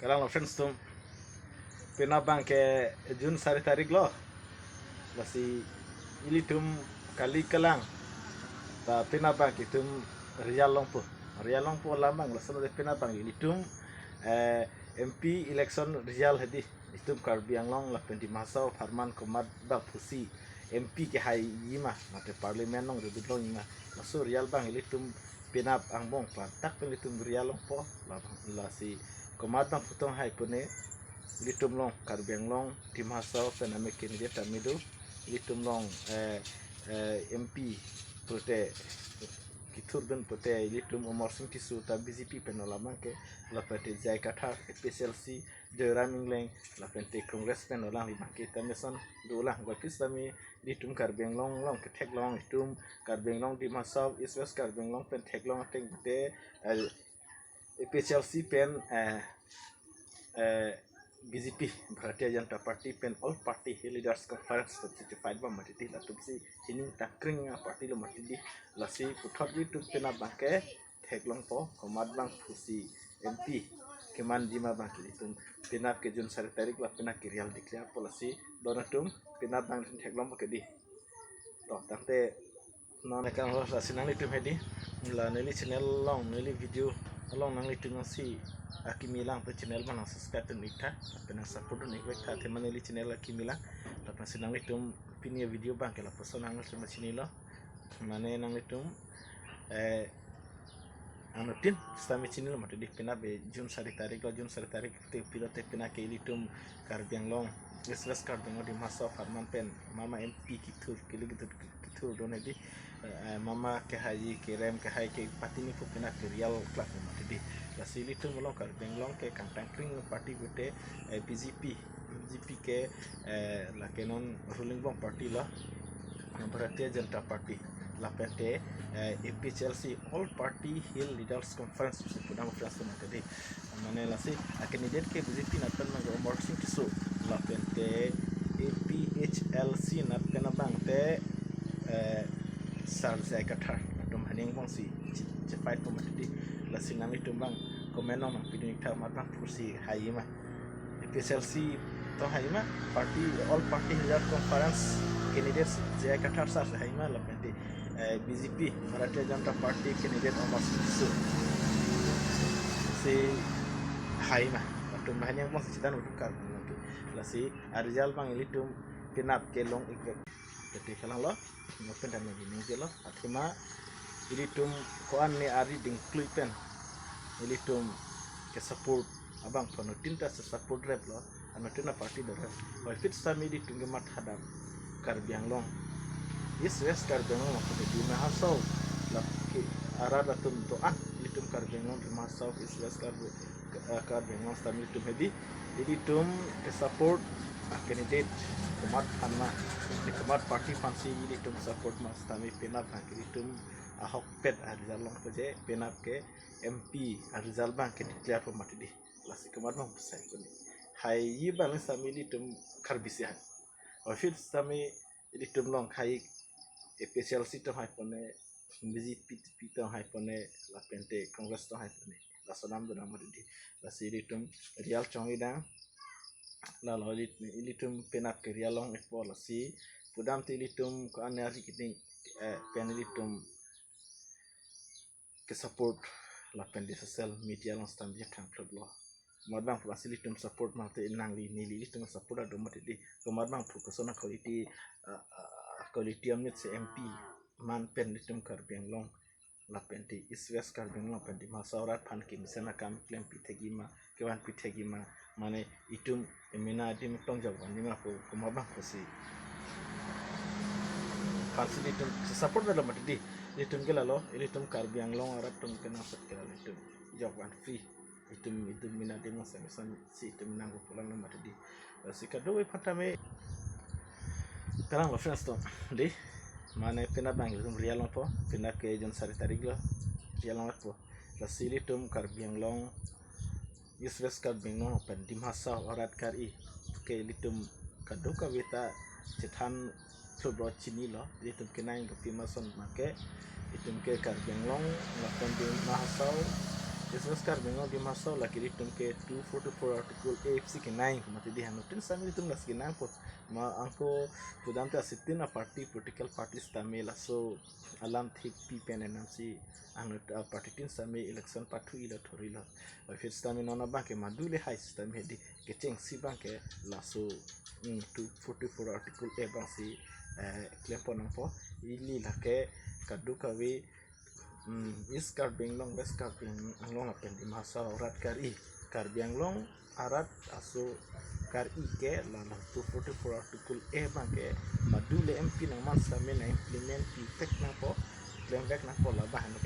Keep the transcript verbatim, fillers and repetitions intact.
Kalang lo friends atum. Penap abang ke June sari tarik lo. Lasi ilitum kali kalang ta penap abang ke itum result longpo. Result longpo alam abang lason de penap abang ilitum eh, M P election result hedi. Itum Karbi Anglong lapen Dima Hasao apharman komat abang pusi M P kehai yima mate parliament along dodun longji ma. Laso result abang ilitum penap angbong plantak pen ilitum result longpo. La, lasi komat abang putong hai pune ilitum along Karbi Anglong Dima Hasao pen ame candidate tame do. Ilitum along eh, eh, M P pulote kethurdun pulote ilitum Amarsing Tisso ta B J P pen alam abang ke, lapen te J I Kathar A P H L C, Joyram Engleng, lapen te Congress pen alang abang ke tame son dolang. Gopis tame ilitum Karbi Anglong along ketheklong, itum Karbi Anglong Dima Hasao East West Karbi Anglong pen theklong ateng te eh, A P H L C pen eh, eh, B J P, Bharatiya Janata Party pen All Party Hill Leaders Conference ta sixty-five abang mati di, latum si hining tangkring a party lo mati di. Lasi puthot ilitum penap abang ke theklongpo, komat abang pusi M P kemanji ma abang ke ilitum penap ke June sari tarik la penap ke result declare po. Lasi don atum penap abang theklongpo ke di. To tangte non kalang lo, lasi nanglitum hedi la neli channel along, neli video along nanglitum si akimi lang pen channel abang nang subscribe dun ik tha, lapen nang support dun ik tha, athema neli channel akimi lang. Lapen si nanglitum pini video abang ke lapuson nanglitum chinilo. Mane nanglitum eh, anuttin sitame chinilo mati di, penap ke June sari tarik lo, June sari tarik te pilo te penap ke ilitum Karbi Anglong, East West Karbi Anglong Dima Hasao apharman pen mama M P kethur, kili kethur, kethurdun hedi. Eh, mama kehai kerem kehai ke patini pu penap ke result klak mati di. Lasi ilitum along Karbi Anglong ke kangtangkring party pulote eh, B J P, B J P ke eh, lake non ruling abang party lo, Bharatiya Janata Party, lapen te eh, A P H L C, All Party Hill Leaders Conference si pudam conference na tadi. Mane lasi a candidate ke B J P nat pen abang Amarsing Tisso, lapen te A P H L C nat pen abang te eh, Sar J I Kathar, atum haning abang si che-, chefight po mati di. Lasi nanglitum abang comment along nangpidun ik tha, komat abang pusi hai ma. A P H L C tong hai ma, party, All Party Leader Conference candidates J I Kathar sar si hai ma, lapen te eh, B J P, Bharatiya Janata Party candidate Amarsing Tisso si hai ma. Atum haning abang si chedan utukar. Lasi a result abang ilitum penap ke long ik. Te kalang lo, non pen tame ningje lo, athema ilitum ko-an ne ari dingklui pen ilitum ke support abang pon, anuttin ta support rep lo, anuttin a party do rep. Oi, fit sitame ilitum ke mathadam Karbi Anglong, East West Karbi Anglong, lapen Dima Hasao, lake arat atum do-an, ilitum Karbi Anglong, Dima Hasao, East West Karbi, eh, Karbi Anglong sitame ilitum hedi, ilitum ke support a candidate komat aphan ma, komat party aphan si ilitum support ma sitame penap abang ke ilitum ahokpet a result longpo je, penap ke M P a result abang ke declare po mati di. Lasi komat abang pusai kuni. Hai yi abang sitame ilitum Karbi si hai. Oi, fit sitame ilitum along hai A P H L C tong hai pone, B J P tong hai pone, lapen te Congress tong hai pone. Laso nam do nam mati di. Lasi ilitum result chongledang. Lalo ili-, ilitum penap ke result long ikpo, lasi pudam te ilitum ko-an ne ari kiting eh, pen ilitum ke support lapen te social media along sitame thang phlutlo. Komat abang pu lasi ilitum support mate nangli neli ilitum support ado mati di. Komat abang pu koson a quality, ah, ah, quality amit si M P man pen ilitum Karbi Anglong lapen te East West Karbi Anglong pen Dima Hasao arat aphan kemesen akam klempi thekji ma, kevanpi thekji ma, mane itum emena adim tong jok vanji ma pu, komat abang pusi aphan si ilitum support dalo mati di. Ilitum ke lalo, ilitum Karbi Anglong arat atum ke nangsot ke lalo itum jok van free. Itum, itum mena adim nangsan, nangsan si itum nangpu pulang lo mati di. Lasi kadokave aphan tame kalang lo friends atum di. Mane penap abang ilitum result longpo, penap ke June sari tarik lo, result longpo. Lasi ilitum Karbi Anglong, East West Karbi Anglong pen Dima Hasao arat kari ke ilitum kadokave ta chethan thubro chinilo, ilitum kenang ke pima ason ma ke, itum ke Karbi Anglong lapen Dima Hasao Yes, West Karbi Anglong Dima Hasao la kiri atum ke two forty-four Article A isi kenang, mati di hanu tin sami atum las kenang po. Ma angko pudam te asitin a party, political party sitame laso alam thik pi pen enam si ang, uh, party tin sami election pathu ilo thori lo. Office sitame non abang ke madu le hai sitame di kecheng si abang ke laso, mm, two forty-four Article A abang si, eh, klem pon nangpo. Ili lake kadokave, mm, East Karbi Anglong, West Karbi Anglong lapen Dima Hasao arat kari, Karbi Anglong arat aso kari ke la la two forty-four Article A abang ke madu le M P nangman sitame na implement pi vek nangpo, klem vek nangpo, labang ke na